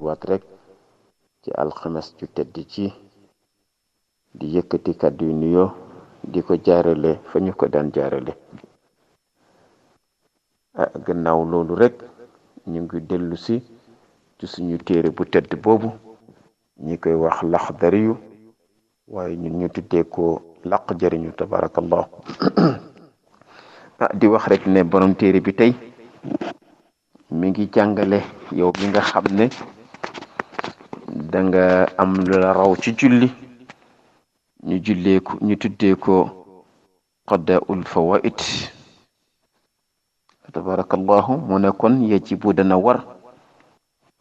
wat rek ci alxames ju tedd ci di yëkkati kàddu yu nuyoo di ko jaarale fa ñu ko daan jaarale gannaaw loolu rek ñu ngi dellu si ci suñu téere bu tedd boobu ñi koy wax Laxdariyu waaye ñun ñu tuddee ko laq jëriñu tabarakallah di wax rek ne borom téere bi tey mi ngi jàngale yow mi nga xam ne danga am lu la raw ci julli ñu tuddee ko qadaa'ul fawaid tabarakallahu mu ne kon yajibu dana war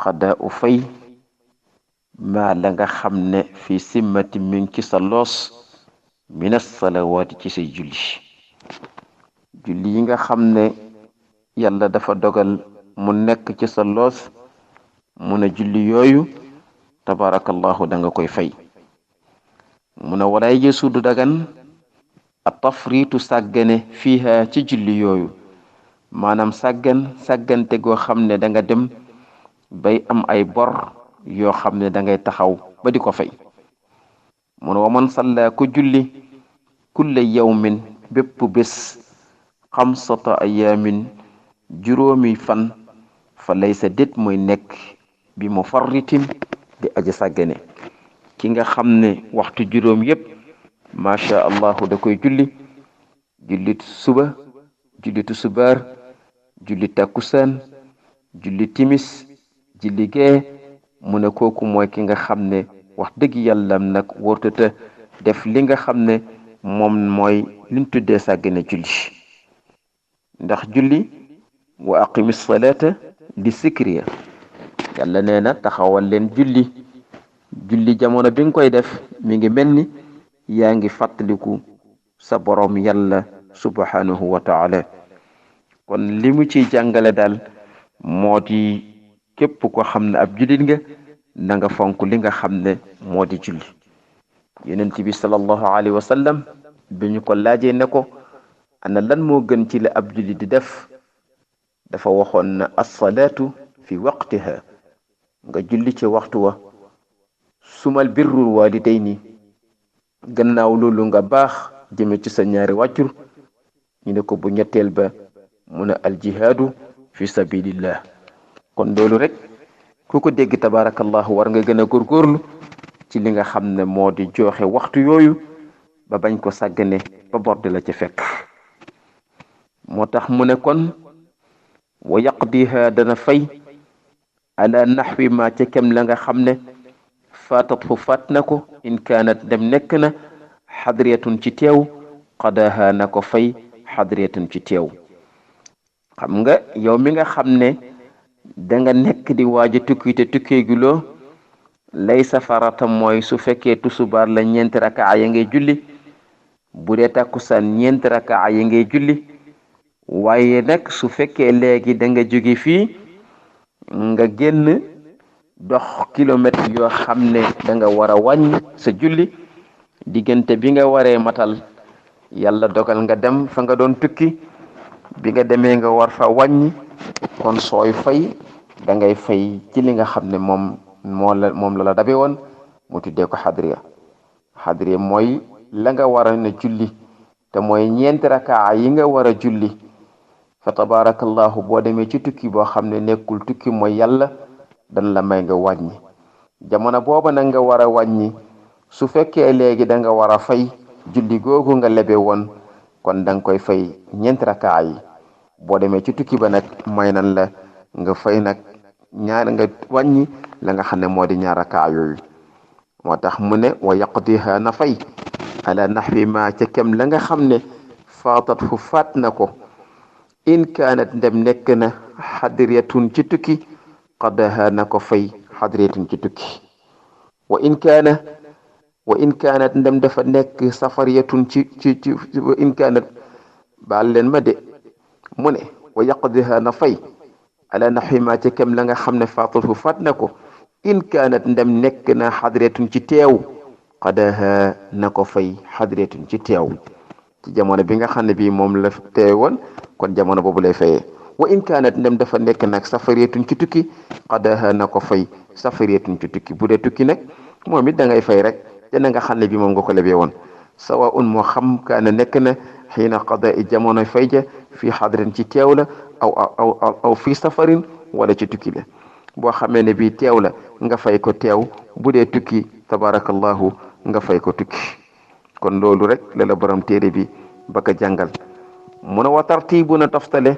qadaa'u fay maa la nga xam ne fi simmati mi ngi ci sa loos minas salawaati ci say julli yi nga xam ne yàlla dafa dogal mu nekk ci sa loos mu ne julli yooyu tabarakallahu da nga koy fay mu ne walaay jësu du dagan a tafriitu sàggane fiiha ci julli yooyu maanaam sàggante goo xam ne da nga dem bay am ay bor yoo xam ne da ngay taxaw ba di ko fay mu ne wa man salla ku julli kulla yawmin bépp bés xamsata ayaamin juróomi fan fa laysa det mooy nekk bi mufarritin di aji sàggane ki nga xam ne waxtu juróom yépp macha allahu da koy julli suba julli tusubaar julli takkusaan julli timis julli gee mu ne kooku mooy ki nga xam ne wax dëgg yàlla nag wartata def li nga xam ne moom mooy liñ tuddee sàggane julli ndax julli wa aqimis salata li sikriya yàlla nee na taxawal leen julli jamono bi nga koy def mi ngi mel ni yaa ngi fàttaliku sa borom yàlla subhanahu wa taala kon li mu ciy jàngale daal moo di képp ko xam ne ab jullit nga na nga fonk li nga xam ne moo di julli yonent bi sallallahu alayhi wa sallam bi ñu ko laajee ne ko ana lan moo gën ci la ab jullit di def dafa waxoon na as-salaatu fi waqtiha nga julli ci waxtu wa sumal birrul walidayni gannaaw loolu nga baax jëme ci sa ñaari wàccur ñu ne ko bu ñetteel ba mu ne aljihaadu fi sabilillah kon loolu rek ku ko dégg tabarakallahu war nga gën a góorgóorlu ci li nga xam ne moo di joxe waxtu yooyu ba bañ ko sàggane ba borde la ca fekk moo tax mu ne kon wa yaqdiha dana fay ala naxwi ma ca kem la nga xam ne faatat fu faat na ko in kaanat dem nekk na xadriyatun ci teew qadaha na ko fay xadriyatun ci teew xam nga yow mi nga xam ne danga nekk di waaja tukki te tukkeeguloo lay safarata mooy su fekkee tusubaar la ñeenti rakaa ya ngay julli bu dee takkusaan ñeenti rakaa ya ngay julli waaye nag su fekkee léegi da nga jóge fii nga génn dox kilomètre yoo xam ne da nga war a wàññi sa julli diggante bi nga waree matal yàlla dogal nga dem fa nga doon tukki bi nga demee nga war fa wàññi kon sooy fay da ngay fay ci li nga xam ne moom la dabe woon mu tuddee ko xadriya mooy la nga war a ne julli te mooy ñeenti rakaa yi nga war a julli fa tabarakallahu boo demee ci tukki boo xam ne nekkul tukki mooy yàlla dan la may nga wàññi jamono booba nag nga war a wàññi su fekkee léegi da nga war a fay julli googu nga lebe woon kon da nga koy fay ñeenti rakaa yi boo demee ci tukki ba nag may nan la nga fay nag nga wàññi la nga xam ne moo di ñaar rakaa yooyu moo tax mu ne wa yaqdiha na fay ala naxwi ma ca kem la nga xam ne faatat fu faat na ko in kaanat ndem nekk na xadriyatun ci tukki qadaha na ko fay xadriyatun ci tukki wa in kaanat ndem dafa nekk safariyatun ci wa in kaanat baal leen ma de mu ne wa yaqdiha na fay ala naxwi ma ca kem la nga xam ne faatat fu faat na ko in kaanat ndem nekk na xadriyatun ci teew qadaha na ko fay xadriyatun ci teew ci jamono bi nga xam ne bii moom la teewoon kon jamono boobu lay fayee wa in kaanat ndem dafa nekk nag safariyatun ci tukki qadaha na ko fay safariyatun ci tukki bu dee tukki nag moom it da ngay fay rek te na nga xam ne bi moom nga ko lebee woon sawaun moo xam kaana nekk na xiina qada i jamono fay ja fii xadrin ci teew la aw fii safarin wala ci tukki la boo xamee ne bii teew la nga fay ko teew bu dee tukki tabarakallahu nga fay ko tukki kon loolu rek la la borom téere bi baka jàngal mu ne wa tartibu na toftale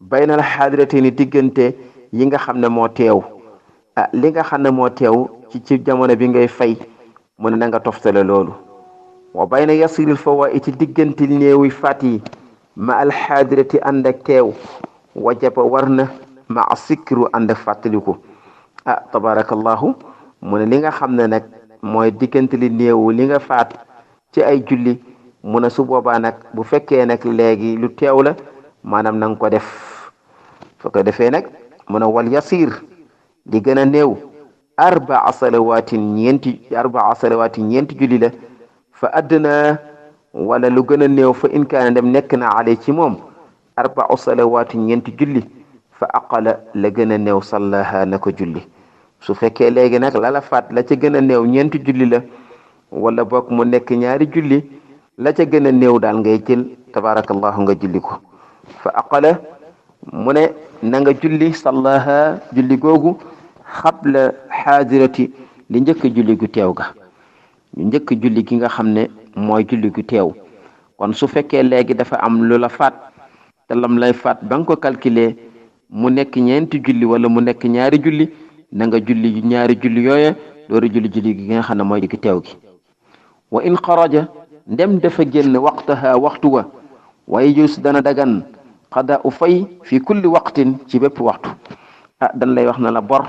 baynal xaadiratayni diggante yi nga xam ne moo teew li nga xam ne moo teew ci jamono bi ngay fay mu ne na nga toftale loolu wa bayna yasiril fawaiti diggante néewi faat yi ma al xaadirati ànd ak teew wajaba war na ma sikru ànd ak fàttaliku tabarakallahu mu ne li nga xam ne nag mooy diggante li néew li nga faat ci ay julli mu ne su boobaa nag bu fekkee nag léegi lu teew la maanaam na nga ko def su ko defee nag mu ne wal yasir di gën a néew arbaa salawaatin ñeenti julli la fa addna wala lu gën a néew fa in kaana dem nekk na ale ci moom arbaa salawaatin ñeenti julli fa aqala la gën a néew sallaha na ko julli su fekkee léegi nag la faat la ca gën a néew ñeenti julli la wala bokk mu nekk ñaari julli la ca gën a néew daal ngay jël tabarakallahu nga julli ko fa aqala mu ne na nga julli sallaha julli googu xabla xaadirati li njëkk julli gu teew ga lu njëkk julli gi nga xam ne mooy julli gu teew kon su fekkee léegi dafa am lu la faat te lam lay faat ba nga ko calculer mu nekk ñeenti julli wala mu nekk ñaari julli na nga julli ñaari julli yooye dooru julli gi nga xam ne mooy gi teew gi wa in xaraja ndem dafa génn waqtaha waxtu wa waaye jus dana dagan xada u fay fi kulli waqtin ci bépp waxtu dan lay wax na la bor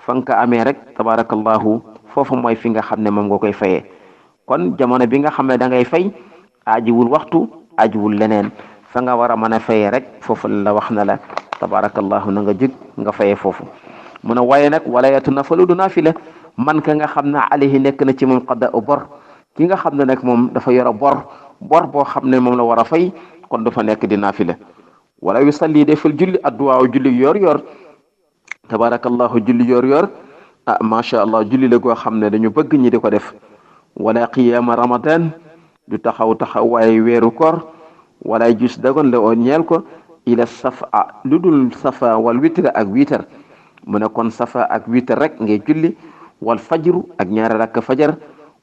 fa nga ko amee rek tabarakallahu foofu mooy fi nga xam ne moom nga koy fayee kon jamono bi nga xam ne da ngay fay ajiwul waxtu ajiwul leneen fa nga war a mën a fayee rek foofu la wax na la tabarakallahu na nga jóg nga fayee foofu mu ne waaye nag wala yatu nafalu du naafila man ka nga xam ne alayhi nekk na ci moom xada u bor ki nga xam ne nag moom dafa yor a bor boo xam ne moom la war a fay kon dafa nekk di naafila wala yusalli defal julli adduwaaw julli yor tabarakallahu julli yor macha allah julli la goo xam ne dañu bëgg ñi di ko def wala qiyaama ramadan du taxaw waaye weeru koor wala jus dagon la oo ñeel ko ila safa lu dul safa wal witre ak witar mu ne kon safa ak witar rek ngay julli wal fajru ak ñaari rakka fajar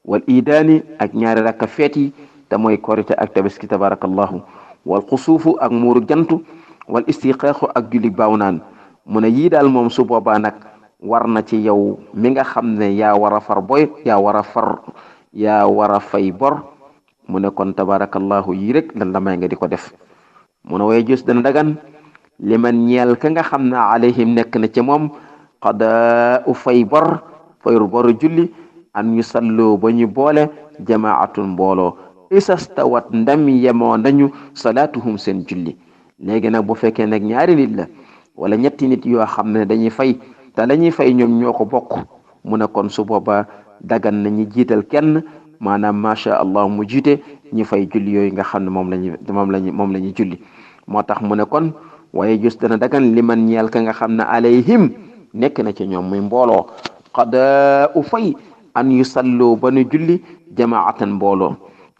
wal idaani ak ñaari rakka feet yi te mooy korite ak tabaski tabarakallahu wal xusuufu ak muuru jantu wal istiqaaxu ak julli baaw naan mu ne yii daal moom su boobaa nag war na ci yow mi nga xam ne yaa war a far boy yaa war a fay bor mu ne kon tabarakallahu yii rek lan la may nga di ko def mu ne way jus dana dagan liman ñeel ka nga xam ne alayhim nekk na ci moom xada u fay fayru boru julli an ñu salloo ba ñu boole jamaatun mbooloo isastawat ndam yemoo nañu salaatuhum seen julli léegi nag bu fekkee nag ñaari nit la wala ñetti nit yoo xam ne dañuy fay te lañuy fay ñoom ñoo ko bokk mu ne kon su boobaa dagan na ñi jiital kenn maanaam macha allah mu jiite ñi fay julli yooyu nga xam ne moom la ñuy julli moo tax mu ne kon waaye jus dana dagan liman ñeel ka nga xam ne alayhim nekk na ci ñoom muy mbooloo qada u fay an yu salloo ba nu julli jamaatan mbooloo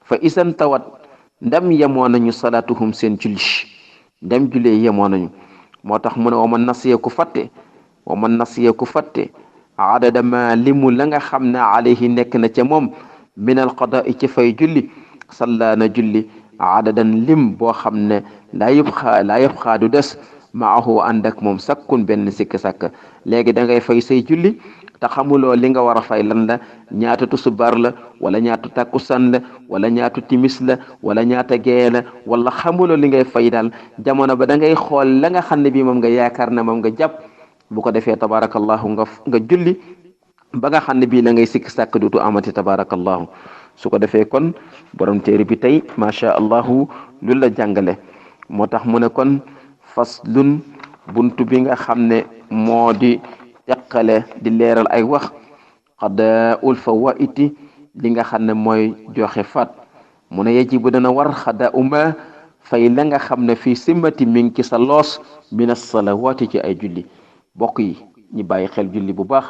fa isan tawat ndam yemoo nañu salaatuhum seen julli ndam jullee yemoo nañu moo tax mu ne wa man nasiya ku fàtte adada ma limu la nga xam ne alayhi nekk na ca moom min al qadaa ci fay julli salla na julli adadan lim boo xam ne laa yëpp du des maahu ànd ak moom sakkun benn sikk sàkk léegi da ngay fay say julli te xamuloo li nga war a fay lan la ñaata tusubar la wala ñaata takkusaan la wala ñaata timis la wala ñaata gee la wala xamuloo li ngay fay daal jamono ba da ngay xool la nga xam ne bii moom nga yaakaar ne moom nga jàpp bu ko defee tabarakallahu nga julli ba nga xam ne bii la ngay sikk sàkk dutu amati tabarakallahu su ko defee kon borom téere bi tey macha allahu lu la jàngale moo tax mu ne kon faslun buntu bi nga xam ne moo di teqale di leeral ay wax xadaa'ul fawaiti li nga xam ne mooy joxe faat mu ne yajibu dana war xadaa'u ma fay la nga xam ne fii simmati mi ngi ci sa loos min as-salawaati ci ay julli bokk yi ñi bàyyi xel julli bu baax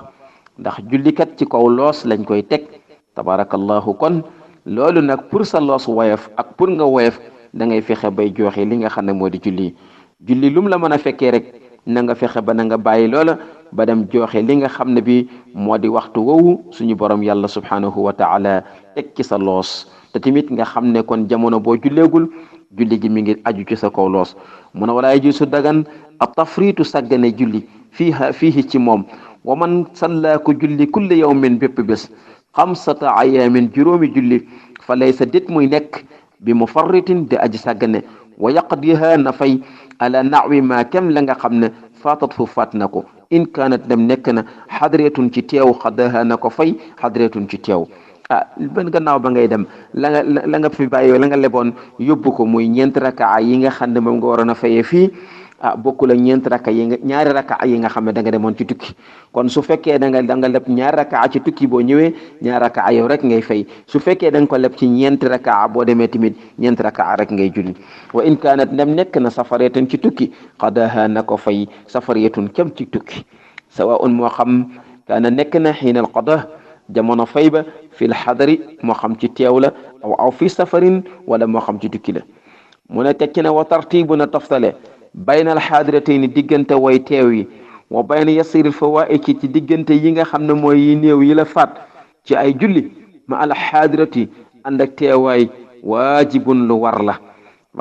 ndax jullikat ci kaw loos lañ koy teg tabarakallahu kon loolu nag pour sa loos woyof ak pour nga woyof da ngay fexe bay joxe li nga xam ne moo di julli lum la mën a fekkee rek na nga fexe ba na nga bàyyi loola ba dem joxe li nga xam ne bi moo di waxtu woowu suñu borom yàlla subhanahu wa taala teg ci sa loos te tamit nga xam ne kon jamono boo julleegul julli gi mi ngi aju ci sa kaw loos mu ne walaay ji su dagan a tafriitu sàggane julli fiihi ci moom wa man salla ko julli kulli yawmin bépp bés xamsata ayaamin juróomi julli fa laysa dit muy nekk bi mufarritin di aji sàggane wa yaqdiha na fay ala nawi ma kem la nga xam ne faatat fu faat na ko in kaanat dem nekk na xadreetun ci teew xadaha na ko fay xadreetun ci teew ban gannaaw ba ngay dem la nga fi bàyyi la nga leboon yóbbu ko muy ñeent rakaa yi nga xam ne moom nga waroon a fayee fii bokkul ak ñeent raka yi nga ñaari raka yi nga xam ne da nga demoon ci tukki kon su fekkee da nga leb ñaari raka ci tukki boo ñëwee ñaari raka yow rek ngay fay su fekkee da nga ko leb ci ñeent raka boo demee tamit ñeent raka rek ngay julli wa in kaanat nem nekk na safariyatun ci tukki qadaha na ko fay safariyatun kem ci tukki sawaun moo xam kaana nekk na xiina al qada jamono fay ba fil xadari moo xam ci teew la aw fi safarin wala moo xam ci tukki la mu ne tekki na wa tartibu na toftale bayna al xaadiratayni diggante way teew yi wa bayna yasiril fawaiti ci diggante yi nga xam ne mooy yi néew yi la faat ci ay julli ma al xaadirati ànd ak teewaay waajibun lu war la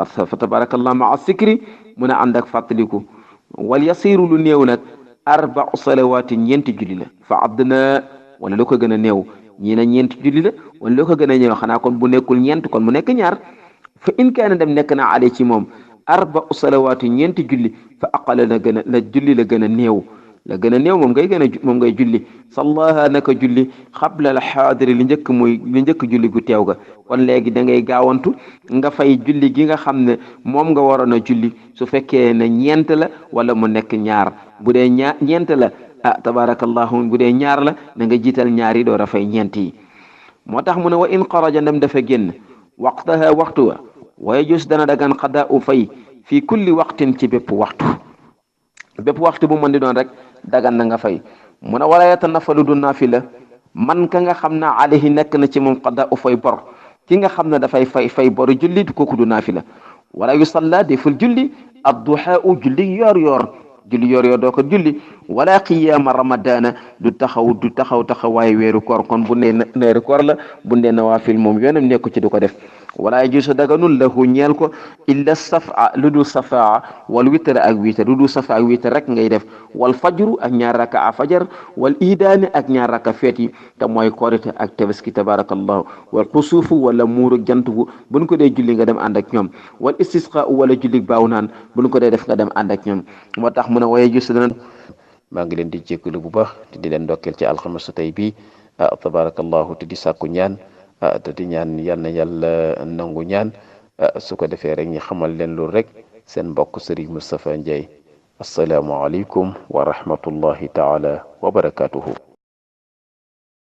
fa tabarakallah ma sikri mun a ànd ak fàttaliku wal yasiru lu néew nag arbau salawaati ñeenti julli la fa addna wala lu ko gën a néew ñii na ñeenti julli la wala lu ko gën a néew xanaa kon bu nekkul ñeent kon mu nekk ñaar fa in kaana dem nekk na ale ci moom arbau salawaati ñeenti julli fa aqala na gën a la julli la gën a néew moom ngay julli sallaha naka julli xabla al xaadiri li njëkk julli gu teew ga kon léegi da ngay gaawantu nga fay julli gi nga xam ne moom nga waroon a julli su fekkee ne ñeent la wala mu nekk ñaar bu dee ñeent la tabarakallahu bu dee ñaar la da nga jiital ñaar yi door a fay ñeent yi moo tax mu ne wa in xaraja ndem dafa génn waqtaha waxtu wa waaye jus dana dagan xadaa u fay fii kulli waxtin ci bépp waxtu bu mën di doon rek dagan na nga fay mu ne wala yatanafalu du naafila man ka nga xam ne alayhi nekk na ci moom xadaa u fay bor ki nga xam ne dafay fay boru julli kooku du naafila wala yusalla deful julli adduhaa u julli yor doo ko julli wala qiyaama ramadana du taxawaay weeru koor kon bu ne weeru koor la bu ne nawaafil moom yoonam nekku ci du ko def wala yajuusu daganul lahu ñeel ko illa safa lu dul safaa wal witr ak witr lu dul safa ak witr rek ngay def wal fajru ak ñaar raka a fajar wal idaani ak ñaar raka feet yi te mooy korite ak tabaski tabarakallahu wal xusuufu wala muuru jant bu buñ ko dee julli nga dem ànd ak ñoom wal istisqa wala julli baaw naan buñ ko dee def nga dem ànd ak ñoom moo tax mu ne waye juusu dana maa ngi leen di jégalu bu baax te di leen ndokkeel ci alxames tey bii tabarakallahu te di sàkku ñaan te di ñaan yal na yàlla nangu ñaan su ko defee rek ñi xamal leen loolu rek seen mbokk Serigne Moustapha Ndiaye assalaamu aleykum wa rahmatullahi taala wa barakatuhu